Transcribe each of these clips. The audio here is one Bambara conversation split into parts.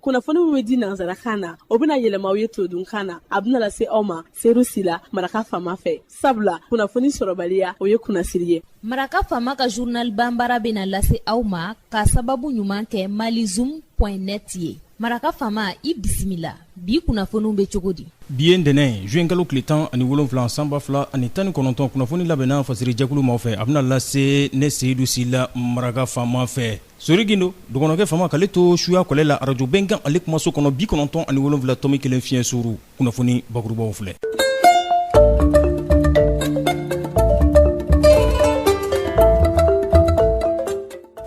Kunnafoni min bɛ di nansarakan na, o bɛna yɛlɛma aw ye todunkan na. A bɛna lase aw ma Seyidu Sila, Maraka Faama fɛ, sabula kunnafoni sɔrɔbaliya, o ye kunnasiri ye. Maraka Faama ka journal banbara bɛna lase aw ma ka sababu ɲuman kɛ malizoom point net ye. Maraka Faama, i bisimila. Bi kunnafoniw bɛ cogo di? Bi ye ntɛnɛn, juin kalo tile 17, san 2019. Kunnafoni labɛnna fasirijɛkulu maaw fɛ, a bɛna lase ne Seyidu Sila, Maraka Faama fɛ. Sori Gindo dɔgɔnɔkɛ faama, k'ale to suya kɔlɛ la, arajo Bɛnkan ale kumaso kɔnɔ, 97.1 fiɲɛ suuru. Kunnafoni bakurubaw filɛ.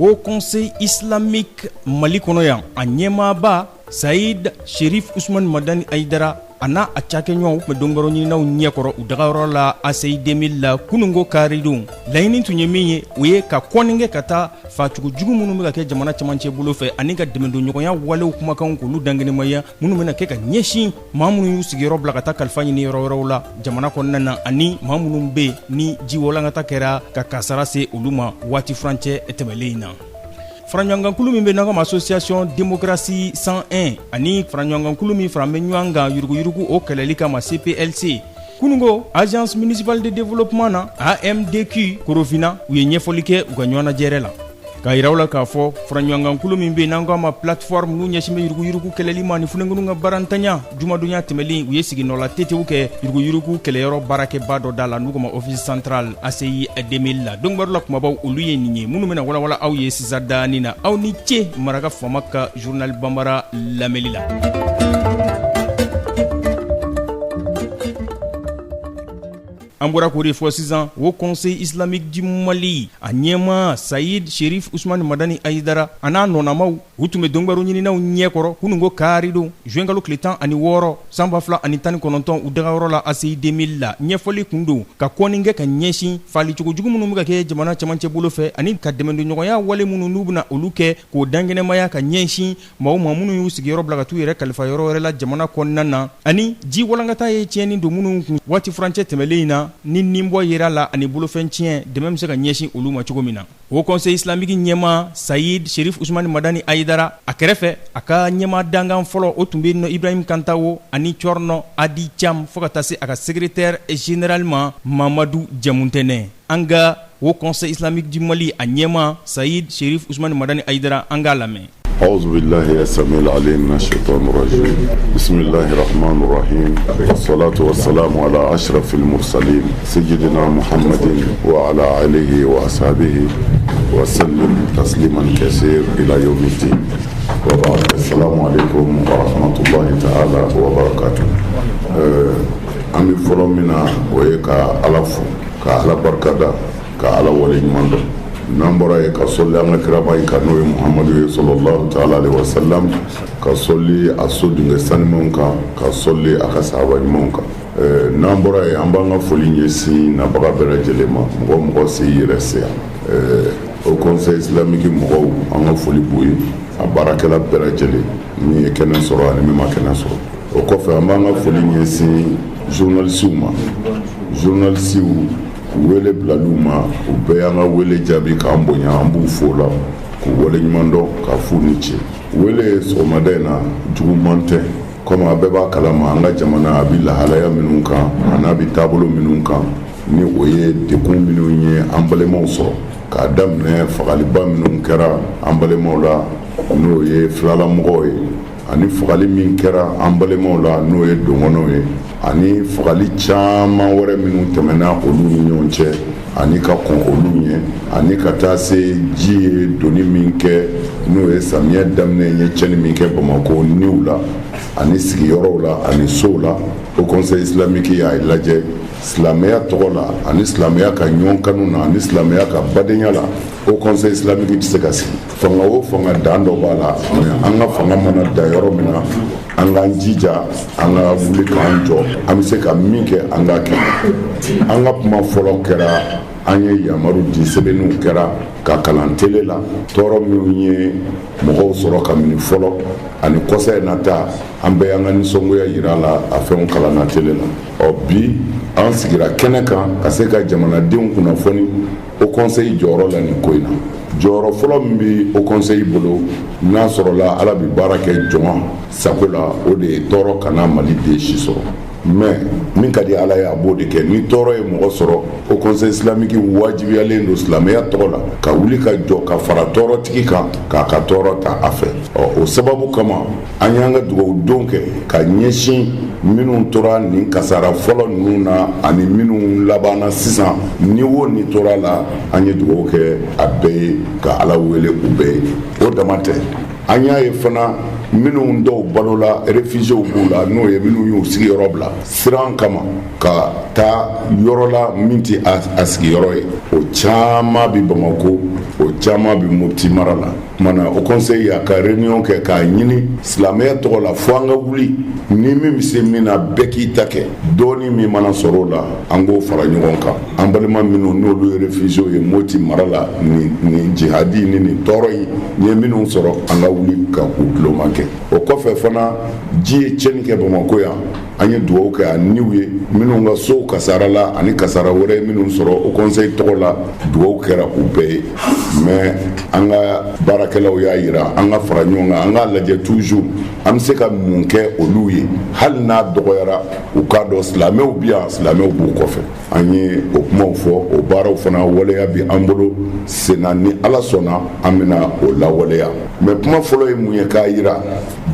Haut Conseil islamique Mali kɔnɔ yan, a ɲɛmaaba Sayid Sherif Usman Madani Ayidara, a n'a a cakɛɲɔgɔnw tun bɛ donkibaru ɲininaw ɲɛkɔrɔ u dagayɔrɔ la ACI 2000 la kununko karidon. Laɲini tun ye min ye, o ye ka kɔnni kɛ ka taa faacogo jugu minnu bɛ ka kɛ jamana camancɛ bolo fɛ, ani ka dɛmɛdonɲɔgɔnya walew kumakanw k'olu dankɛnɛmaya, minnu bɛna kɛ ka ɲɛsin maa minnu y'u sigiyɔrɔ bila ka taa kalifa ɲini yɔrɔ wɛrɛw la jamana kɔnɔna na, ani maa minnu bɛ yen ni jiwalankata kɛra ka kasara se olu ma waati furancɛ tɛmɛlen in na. Faraɲɔgɔnkankulu min bɛ n'an k'a ma Association Démocratie 101, ani faraɲɔgɔnkankulu min fara bɛ ɲɔgɔn kan yuruguyurugu o kɛlɛli kama, CPLC, kununko Agence municipale de développement na, AMDQ Korofina, u ye ɲɛfɔli kɛ u ka ɲɔgɔnnajɛrɛ la, k'a yira u la k'a fɔ faraɲɔgɔnkankulu min bɛ n'an k'a ma plateforme, n'u ɲɛsin bɛ yuruguyurugu kɛlɛli ma ni funankɛninw ka baarantanya, jumadonya tɛmɛlen u ye siginɔla tetew kɛ yuruguyurugu kɛlɛyɔrɔ baarakɛba dɔ da la, n'u k'a ma office central ACI 2000 la. Donkibaru la kumabaw, olu ye nin ye minnu bɛna walawala aw ye sisan daani na. Aw ni ce Maraka Faama ka journal banbara lamɛnli la. An bɔra k'o de fɔ sisan, Haut Conseil islamique du Mali a ɲɛmaa Sayid Sherif Usman Madani Ayidara, a n'a nɔnamaw, u tun bɛ donkibaru ɲininaw ɲɛkɔrɔ kununko karidon, juin kalo tile 16, san 2019, u dagayɔrɔ la ACI 2000 la. Ɲɛfɔli kun don ka kɔnni kɛ ka ɲɛsin faalicogo jugu minnu bɛ ka kɛ jamana camancɛ bolo fɛ, ani ka dɛmɛdonɲɔgɔnya wale minnu n'u bɛna olu kɛ k'o dankɛnɛmaya ka ɲɛsin maaw ma minnu y'u sigiyɔrɔ bila ka t'u yɛrɛ kalifa yɔrɔ wɛrɛ la jamana kɔnɔna na, ani ji walankata ye tiɲɛni don minnu kun waati furancɛ tɛmɛlen in na, ni ninbɔ yera la ani bolofɛn tiɲɛ, dɛmɛ bɛ se ka ɲɛsin olu ma cogo min na. Haut Conseil islamique ɲɛmaa Sayid Sherif Usmani Madani Ayidara, a kɛrɛfɛ, a ka ɲɛmaa dankan fɔlɔ, o tun bɛ yen nɔ, Ibrahim Kantawo ani Cɔrɔnɔ Adi Cam, fo ka taa se a ka secrétaire général ma, Mamadu Jamuntɛnɛ. An ka Haut Conseil islamique du Mali a ɲɛmaa Sayid Sherif Usmani Madani Ayidara, an k'a lamɛn. أعوذ بالله السميع العليم من الشيطان الرجيم بسم الله الرحمن الرحيم والصلاة والسلام على أشرف المرسلين سيدنا محمد وعلى آله وأصحابه وسلم تسليما كثير إلى يوم الدين وبعد السلام عليكم ورحمة الله تعالى وبركاته. An bɛ fɔlɔ min na, o ye ka Ala fo, ka Ala barikada, ka Ala waleɲuman dɔn. N'an bɔra yen, ka sɔli an ka kiraba in kan, n'o ye Muhamadu ye, sallallahu ta'ala alaihi wa sallam, ka sɔli a so dungɛ sanumanw kan, ka sɔli a ka sahaba ɲumanw kan. N'an bɔra yen, an b'an ka foli ɲɛsin nabaga bɛɛ lajɛlen ma, mɔgɔ o mɔgɔ se yɛrɛ se yan. Haut Conseil islamique mɔgɔw, an ka foli b'u ye, a baarakɛla bɛɛ lajɛlen, min ye kɛnɛ sɔrɔ ani min ma kɛnɛ sɔrɔ. O kɔfɛ, an b'an ka foli ɲɛsin journalisiw ma. Journalisiw, wele bilaliw ma, u bɛɛ y'an ka wele jaabi k'an bonya, an b'u fo la k'u wale ɲuman dɔn, k'a f'u ni ce. Wele sɔgɔmada in na, juguman tɛ. Komi a bɛɛ b'a kalama, an ka jamana a bɛ lahalaya minnu kan, a n'a bɛ taabolo minnu kan, ni o ye dekun minnu ye an balimaw sɔrɔ, k'a daminɛ fagaliba minnu kɛra an balimaw la, n'o ye filalamɔgɔw ye, ani fagali min kɛra an balimaw la, n'o ye dɔgɔnɔw ye, ani fagali caman wɛrɛ minnu tɛmɛna olu ni ɲɔgɔn cɛ ani ka kɔn olu ɲɛ, ani ka taa se ji ye doni min kɛ, n'o ye samiyɛ daminɛ ye, tiɲɛni min kɛ Bamakɔ niw la ani sigiyɔrɔw la ani sow la. Haut Conseil islamique y'a lajɛ silamɛya tɔgɔ la ani silamɛya ka ɲɔgɔn kanu na ani silamɛya ka badenya la. Haut Conseil islamique tɛ se ka sigi. Fanga o fanga, dan dɔ b'a la, mais an ka fanga mana dan yɔrɔ min na, an k'an jija, an ka wuli k'an jɔ, an bɛ se ka min kɛ, an k'a kɛ. An ka kuma fɔlɔ kɛra, an ye yamaru di, sɛbɛnniw kɛra ka kalan tele la, tɔɔrɔ minnu ye mɔgɔw sɔrɔ kabini fɔlɔ ani kɔsa in na ta, an bɛɛ y'an ka nisɔngoya yira la, a fɛnw kalanna tele la. Ɔ bi, an sigira kɛnɛ kan ka se ka jamanadenw kunnafoni Haut Conseil jɔyɔrɔ la nin ko in na. Jɔyɔrɔ fɔlɔ min bɛ Haut Conseil bolo, n'a sɔrɔla Ala bɛ baara kɛ jɔn sago la, o de ye tɔɔrɔ kana Mali den si sɔrɔ. Mais min ka di Ala ye, a b'o de kɛ. Ni tɔɔrɔ ye mɔgɔ sɔrɔ, Haut Conseil islamique wajibiyalen don silamɛya tɔgɔ la ka wuli ka jɔ ka fara tɔɔrɔtigi kan, k'a ka tɔɔrɔ ta a fɛ. Ɔ, o sababu kama, an y'an ka dugawu don kɛ ka ɲɛsin minnu tora nin kasara fɔlɔ ninnu na ani minnu labanna sisan. Ni wo ni tora la, an ye dugawu kɛ a bɛɛ ye, ka Ala wele u bɛɛ ye. O dama tɛ, an y'a ye fana, minnu dɔw balola, réfugiés b'u la, n'o ye minnu y'u sigiyɔrɔ bila siran kama ka taa yɔrɔ la min tɛ a sigiyɔrɔ ye. O caman bɛ Bamakɔ, o caman bɛ Mopti mara la. Kumana, Haut Conseil y'a ka réunion kɛ k'a ɲini silamɛya tɔgɔ la fo an ka wuli ni min bɛ se min na, bɛɛ k'i ta kɛ. Dɔɔni min mana sɔrɔ o la, an k'o fara ɲɔgɔn kan. An balima minnu n'olu ye réfugiés ye Mopti mara la, nin jihadi ni nin tɔɔrɔ in ye minnu sɔrɔ, an ka wuli ka u tuloma kɛ. O kɔfɛ fana, ji ye tiɲɛni kɛ Bamakɔ yan. An ye dugawu kɛ a niw ye, minnu ka sow kasara la ani kasara wɛrɛ ye minnu sɔrɔ. Haut Conseil tɔgɔ la, dugawu kɛra u bɛɛ ye. Mais an ka baarakɛlaw y'a yira an ka fara ɲɔgɔn kan, an k'a lajɛ toujours an bɛ se ka mun kɛ olu ye, hali n'a dɔgɔyara, u k'a dɔn silamɛw bi yan, silamɛw b'u kɔfɛ. An ye o kumaw fɔ, o baaraw fana waleya bi an bolo senna. Ni Ala sɔnna, an bɛna o lawaleya. Mais kuma fɔlɔ ye mun ye? K'a yira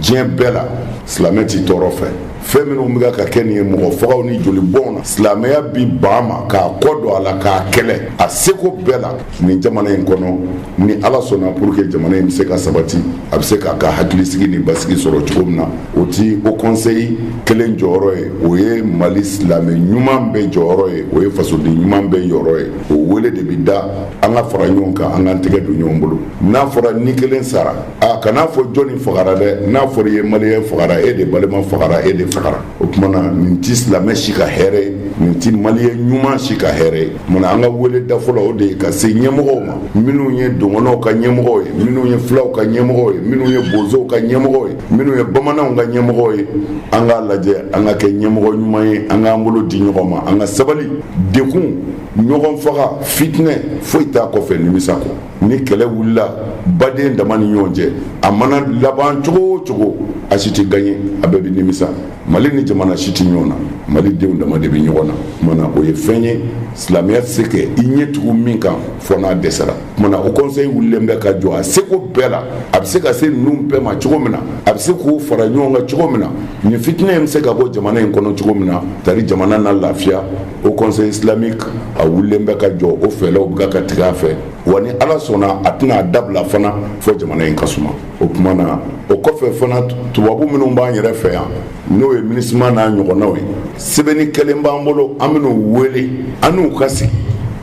diɲɛ bɛɛ la, silamɛ ti tɔɔrɔ fɛ. Fɛn minnu bɛ ka kɛ nin ye, mɔgɔ fagaw ni joli bɔnw na, silamɛya bi ban ma k'a kɔ don a la, k'a kɛlɛ a seko bɛɛ la nin jamana in kɔnɔ. Ni Ala sɔnna, pour que jamana in bɛ se ka sabati, a bɛ se k'a ka hakilisigi ni basigi sɔrɔ cogo min na, o ti Haut Conseil kelen jɔyɔrɔ ye, o ye Mali silamɛ ɲuman bɛɛ jɔyɔrɔ ye, o ye fasoden ɲuman bɛɛ jɔyɔrɔ ye. O wele de bɛ da an ka fara ɲɔgɔn kan, an k'an tɛgɛ don ɲɔgɔn bolo. N'a fɔra ni kelen sara, a kana fɔ jɔnni fagara dɛ. N'a fɔra i ye maliyɛn fagara, e de balima fagara, e de fagara. O tuma na, nin ti silamɛ si ka hɛrɛ ye, nin ti maliyɛn ɲuman si ka hɛrɛ ye. Munna an ka wele da fɔlɔ, o de ye ka se ɲɛmɔgɔw ma, minnu ye dɔgɔnɔw ka ɲɛmɔgɔw ye, minnu ye filaw ka ɲɛmɔgɔw ye, minnu ye bozow ka ɲɛmɔgɔw ye, minnu ye bamananw ka ɲɛmɔgɔw ye. An k'a lajɛ, an ka kɛ ɲɛmɔgɔ ɲuman ye, an k'an bolo di ɲɔgɔn ma, an ka sabali. Dekun, ɲɔgɔn faga, fitinɛ, foyi t'a kɔfɛ nimisa kɔ. Ni kɛlɛ wulila baden dama ni ɲɔgɔn cɛ, a mana laban cogo o cogo, a si tɛ gaɲɛ, a bɛɛ bɛ nimisa. Mali ni jamana si tɛ ɲɔgɔn na, Mali denw dama de bɛ ɲɔgɔn na. Kumana, o ye fɛn ye silamɛya tɛ se kɛ i ɲɛ tugu min kan fɔ n'a dɛsɛra. Kumana, Haut Conseil wulilen bɛ ka jɔ a seko bɛɛ la, a bɛ se ka se ninnu bɛɛ ma cogo min na, a bɛ se k'o fara ɲɔgɔn kan cogo min na, nin fitinɛ in bɛ se ka bɔ jamana in kɔnɔ cogo min na, tari jamana na lafiya. Haut Conseil islamique, a wulilen bɛ ka jɔ, o fɛɛrɛw bɛ ka tigɛ a fɛ. Wa ni Ala sɔnna, a tɛna a dabila fana fo jamana in ka suma. O tuma na, o kɔfɛ fana, tubabu minnu b'an yɛrɛ fɛ yan, n'o ye MINUSMA n'a ɲɔgɔnnaw ye, sɛbɛnni kelen b'an bolo, an bɛn'u wele, an n'u ka sigi,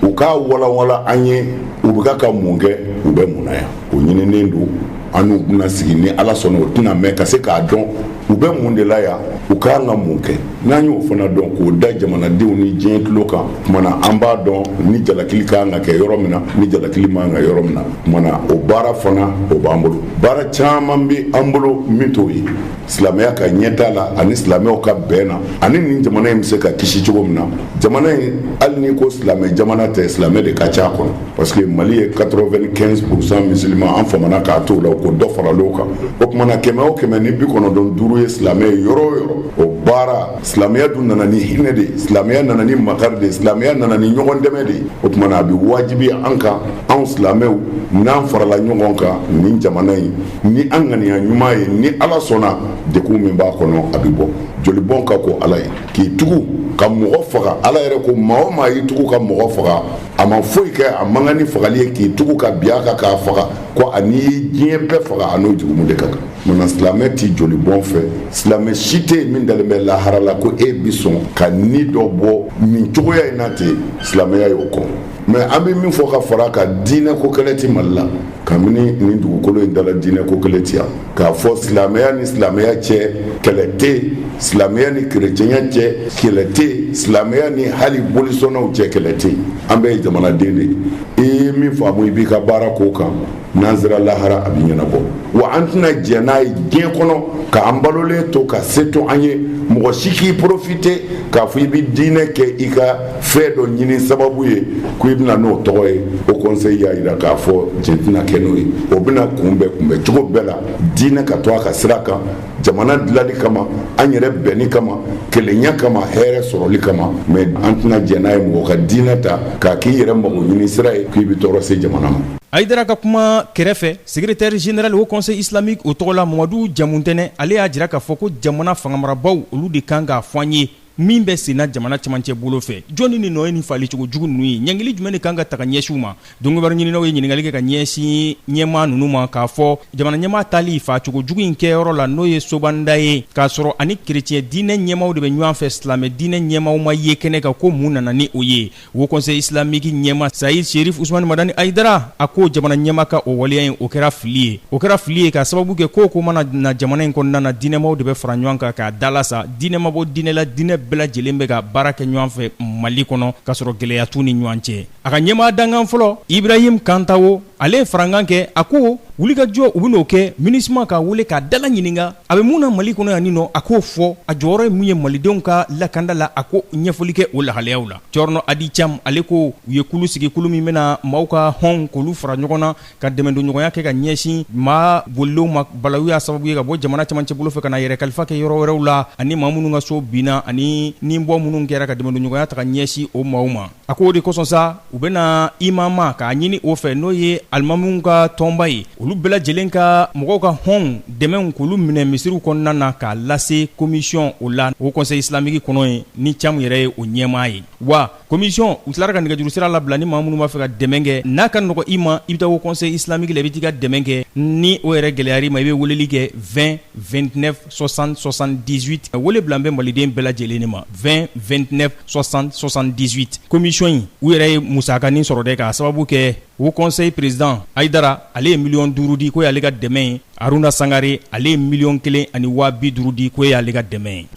u k'a walawala an ye, u bɛ ka mun kɛ, u bɛ mun na yan. O ɲininen don, an n'u bɛna sigi. Ni Ala sɔnna, o tɛna mɛn ka se k'a dɔn u bɛ mun de la yan, u ka kan ka mun kɛ. N'an y'o fana dɔn k'o da jamanadenw ni diɲɛ tulo kan, kumana, an b'a dɔn ni jalakili ka kan ka kɛ yɔrɔ min na, ni jalakili man kan ka yɔrɔ min na. Kumana, o baara fana, o b'an bolo. Baara caman bɛ an bolo min t'o ye, silamɛya ka ɲɛta la ani silamɛw ka bɛn na, ani nin jamana in bɛ se ka kisi cogo min na. Jamana in, hali n'i ko silamɛ jamana tɛ, silamɛ de ka ca a kɔnɔ, parce que Mali ye 95 % musulman. An famana k'a t'o la, ko dɔ faral'o kan. O tuma na, 100 o 100, ni 95 ye silamɛ ye yɔrɔ o yɔrɔ, o baara. Silamɛya dun nana ni hinɛ de ye, silamɛya nana ni makari de ye, silamɛya nana ni ɲɔgɔn dɛmɛ de ye. O tuma na, a bɛ wajibi an kan, anw silamɛw, n'an farala ɲɔgɔn kan nin jamana in ni an ŋaniya ɲuman ye, ni Ala sɔnna, dekun min b'a kɔnɔ, a bɛ bɔ. Jolibɔn ka ko Ala ye k'i tugu ka mɔgɔ faga. Ala yɛrɛ ko maa o maa y'i tugu ka mɔgɔ faga, a ma foyi kɛ, a man kan ni fagali ye, k'i tugu ka bin a kan k'a faga, ko ani ye diɲɛ bɛɛ faga, a n'o jugumu de ka kan. Munna silamɛ ti jolibɔn fɛ? Silamɛ si tɛ yen min dalen bɛ lahara la ko e bi sɔn ka ni dɔ bɔ nin cogoya in na ten. Silamɛya y'o kɔ. Mais an bɛ min fɔ ka fara kan, diinɛ ko kɛlɛ ti Mali la. Kabini nin dugukolo in dala, diinɛ ko kɛlɛ ti yan k'a fɔ silamɛya ni silamɛya cɛ kɛlɛ tɛ yen, silamɛya ni kerecɛnya cɛ kɛlɛ tɛ yen, silamɛya ni hali bolisɔnnaw cɛ kɛlɛ tɛ yen. An bɛɛ ye jamanaden de ye. I ye min faamu, i b'i ka baara k'o kan. N'an sera lahara, a bɛ ɲɛnabɔ. Wa an tɛna jɛn n'a ye diɲɛ kɔnɔ k'an balolen to ka se to an ye, mɔgɔ si k'i profiter k'a fɔ i bɛ diinɛ kɛ i ka fɛn dɔ ɲini sababu ye ko i bɛna n'o tɔgɔ ye. Haut Conseil y'a jira k'a fɔ jɛn tɛna kɛ n'o ye. O bɛna kunbɛn kunbɛn cogo bɛɛ la, diinɛ ka to a ka sira kan, jamana dilali kama, an yɛrɛ bɛnni kama, kelenya kama, hɛrɛ sɔrɔli kama. Mais an tɛna jɛn n'a ye mɔgɔ ka diinɛ ta k'a k'i yɛrɛ mago ɲini sira ye k'i bɛ tɔɔrɔ se jamana ma. Ayidara ka kuma kɛrɛfɛ, secrétaire général Haut Conseil islamique o tɔgɔ la, Mamadu Jamuntɛnɛ, ale y'a jira k'a fɔ ko jamana fangabarabaw, olu de kan k'a fɔ an ye min bɛ senna jamana camancɛ bolo fɛ. Jɔnni ni nɔ ye nin fali cogo jugu ninnu ye? Ɲangili jumɛn de kan ka ta ka ɲɛsin u ma? Donkibaru ɲininaw ye ɲininkali kɛ ka ɲɛsin ɲɛmaa ninnu ma k'a fɔ jamana ɲɛmaa taali facogo jugu in kɛyɔrɔ la, n'o ye Sobanda ye, k'a sɔrɔ ani kerecɛn diinɛ ɲɛmaaw de bɛ ɲɔgɔn fɛ, silamɛ diinɛ ɲɛmaaw ma ye kɛnɛ kan, ko mun nana ni o ye? Haut Conseil islamique ɲɛmaa Sayid Sherif Usmani Madani Ayidara, a ko jamana ɲɛmaa ka o waleya in, o kɛra fili ye. O kɛra fili ye k'a sababu kɛ ko mana na jamana in kɔnɔna na, diinɛmaw de bɛ fara ɲɔgɔn kan k'a dalasa. Diinɛ ma bɔ diinɛ la, diinɛ bɛɛ lajɛlen bɛ ka baara kɛ ɲɔgɔn fɛ Mali kɔnɔ k'a sɔrɔ gɛlɛya t'u ni ɲɔgɔn cɛ. A ka ɲɛmaa dankan fɔlɔ, Ibrahim Kantawo, ale ye farankan kɛ. A ko wulikajɔ u bɛn'o kɛ MINUSMA k'a wele k'a dala ɲininka a bɛ mun na Mali kɔnɔ yan nɔ, a k'o fɔ, a jɔyɔrɔ ye mun ye malidenw ka lakanda la, a ko ɲɛfɔli kɛ o lahalayaw la. Cɔrɔnɔ Adi Cam, ale ko u ye kulu sigi, kulu min bɛna maaw ka hɔnw k'olu fara ɲɔgɔn na ka dɛmɛdonɲɔgɔnya kɛ ka ɲɛsin maa bolilenw ma balawu y'a sababu ye ka bɔ jamana camancɛ bolo fɛ ka na yɛrɛ kalifa kɛ yɔrɔ wɛrɛw la, ani maa minnu ka so binna ani ninbɔ minnu kɛra, ka dɛmɛdonɲɔgɔnya ta ka ɲɛsin o maaw ma. A ko o de kosɔn sa, u bɛna IMAMA k'a ɲini o fɛ, n'o ye alimamiw ka tɔnba ye, olu bɛɛ lajɛlen ka mɔgɔw ka hɔnw dɛmɛw k'olu minɛ misiriw kɔnɔna na k'a lase commission o la Haut Conseil islamique kɔnɔ yen, ni Cam yɛrɛ ye o ɲɛmaa ye. Wa commission u tilara ka nɛgɛjuru sira labila ni maa minnu b'a fɛ ka dɛmɛ kɛ. N'a ka nɔgɔ i ma, i bɛ taa Haut Conseil islamique la, i bɛ t'i ka dɛmɛ kɛ. Ni o yɛrɛ gɛlɛyara i ma, i bɛ weleli kɛ 20 29 60 78. Wele bila bɛ maliden bɛɛ lajɛlen de ma, 20 29 60 78. Commission in, u yɛrɛ ye musakanin sɔrɔ dɛ, k'a sababu kɛ Haut Conseil président Ayidara, ale ye miliyɔn 5 di k'o y'ale ka dɛmɛ ye. Haruna Sangare, ale ye miliyɔn 1 ni 50.000 di k'o y'ale ka dɛmɛ ye.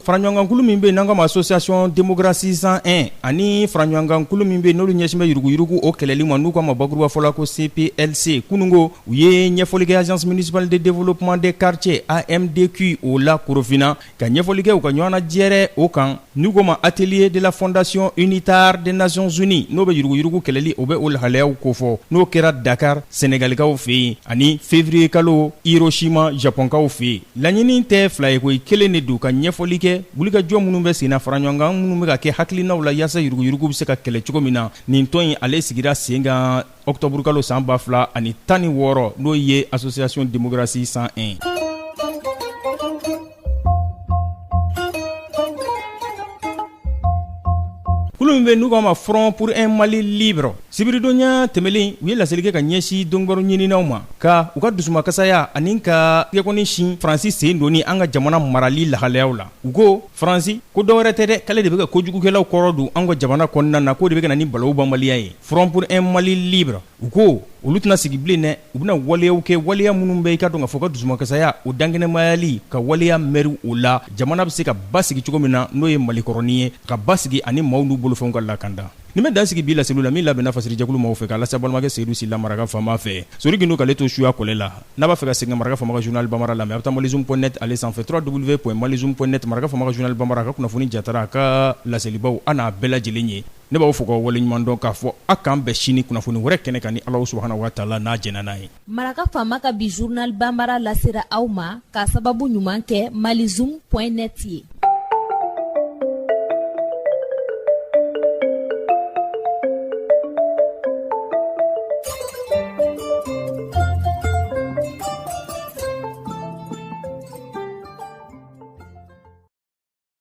Faraɲɔgɔnkankulu min bɛ yen n'an k'a ma Association Démocratie 101, ani faraɲɔgɔnkankulu min bɛ yen n'olu ɲɛsin bɛ yuruguyurugu o kɛlɛli ma, n'u k'a ma bakurubafɔ la ko CPLC, kununko u ye ɲɛfɔli kɛ Agence municipale de développement des quartiers, AMDQ, o la Korofina, ka ɲɛfɔli kɛ u ka ɲɔgɔnnajɛrɛ o kan, n'u k'o ma Atelier de la Fondation Unitaire des Nations Unies, n'o bɛ yuruguyurugu kɛlɛli, o bɛ o lahalayaw kofɔ, n'o kɛra Dakar Sénégalikaw fɛ yen ani février kalo Hiroshima Japonkaw fɛ yen. Laɲini tɛ fila ye koyi, kelen de don: ka ɲɛfɔli kɛ wulikajɔ minnu bɛ senna, fara ɲɔgɔn kan minnu bɛ ka kɛ hakilinaw la yaasa yuruguyurugu bɛ se ka kɛlɛ cogo min na. Nin tɔn in, ale sigira sen kan octobre kalo san 2016, n'o ye Association Démocratie 101. Kulu min bɛ n'u k'a ma Front pour un Mali libre, sibiridonya tɛmɛlen u ye laseli kɛ ka ɲɛsin donkibaru ɲininaw ma, ka u ka dusumakasaya ani ka tigɛkɔni sin Faransi sen donni an ka jamana marali lahalayaw la. U ko Faransi ko dɔwɛrɛ tɛ dɛ, k'ale de bɛ ka kojugukɛlaw kɔrɔ don an ka jamana kɔnɔna na, k'o de bɛ ka na ni balawu banbaliya ye. Front pour un Mali libre, u ko olu tɛna sigi bilen dɛ, u bɛna waleyaw kɛ, waleya minnu bɛ i ka dɔn ka fɔ ka dusumakasaya o dankɛnɛmayali ka waleya mɛri o la, jamana bɛ se ka basigi cogo min na, n'o ye Malikɔrɔnin ye, ka basigi ani maaw n'u bolofɛnw ka lakanda. Nin bɛ dan sigi bi laseliw la min labɛnna fasirijɛkulu maaw fɛ k'a lase balimakɛ Seyidu Sila Maraka faama fɛ. Sori Gindo k'ale to suya kɔlɛ la. N'a b'a fɛ ka segin ka Maraka faama ka journal bambara lamɛn, a bɛ taa malizoom.net ale sanfɛ, www.malizoom.net. Maraka faama ka journal bambara ka kunnafoni jatara, a ka laselibaw, a n'a bɛɛ lajɛlen ye. Ne b'aw fo k'aw waleɲuman dɔn k'a fɔ a k'an bɛn sini kunnafoni wɛrɛ kɛnɛ kan, ni Alahu subahana wa taala n'a jɛnna n'a ye. Maraka faama ka bi journal bambara lasera aw ma k'a sababu ɲuman kɛ malizoom.net ye.